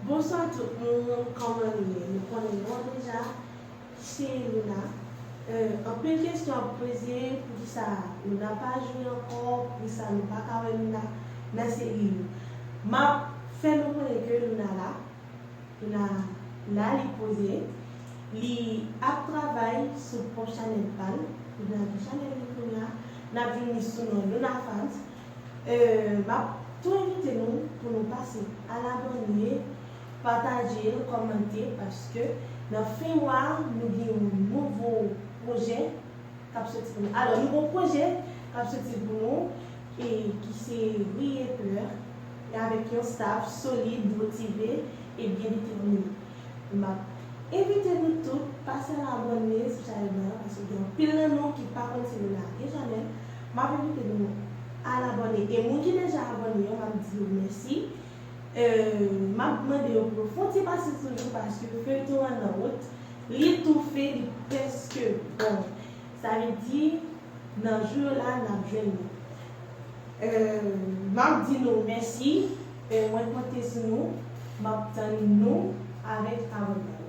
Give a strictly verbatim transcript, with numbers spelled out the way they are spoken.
Bonswa tout moun, kòman nou ye? Nou konnen non deja, se Luna. Euh, anpil kesyon ap poze, poukisa Luna pa jwe ankò, poukisa nou pa ka wè Luna nan seri yo. M ap fè nou konnen ke Luna la, Luna la, li poze, li ap travay sou pwòp chanèl pa l. Luna gen chanèl li kounye a, n ap jwenn li sou non Luna Farms. Euh, m ap tou envite nou pou nou pase al abòne, pataje l, kòmante, paske nan fen mwa a, nou gen yon nouvo pwojè k ap soti pou nou. Alò, nou gen yon pwojè k ap soti pou nou, e ki se Riye Plè, e avèk yon staff solid, motive, e byen detèmine. M ap envite nou tout pase al abòne sou chanèl mwen an, paske gen anpil nan nou ki pa konn si nou lage chanèl. M ap envite nou al abòne. E moun ki deja abòne yo, m ap di yo mèsi. Euh, m ap mande yo pou yo fè yon ti pasyans toujou, paske feyton an nan wout, li toufe, li prèske bon. Sa vle di, nan jou yo la, n ap jwenn li. Euh, m ap di nou mèsi. Euh, mwen konte sou nou. M ap tann nou avèk abònman.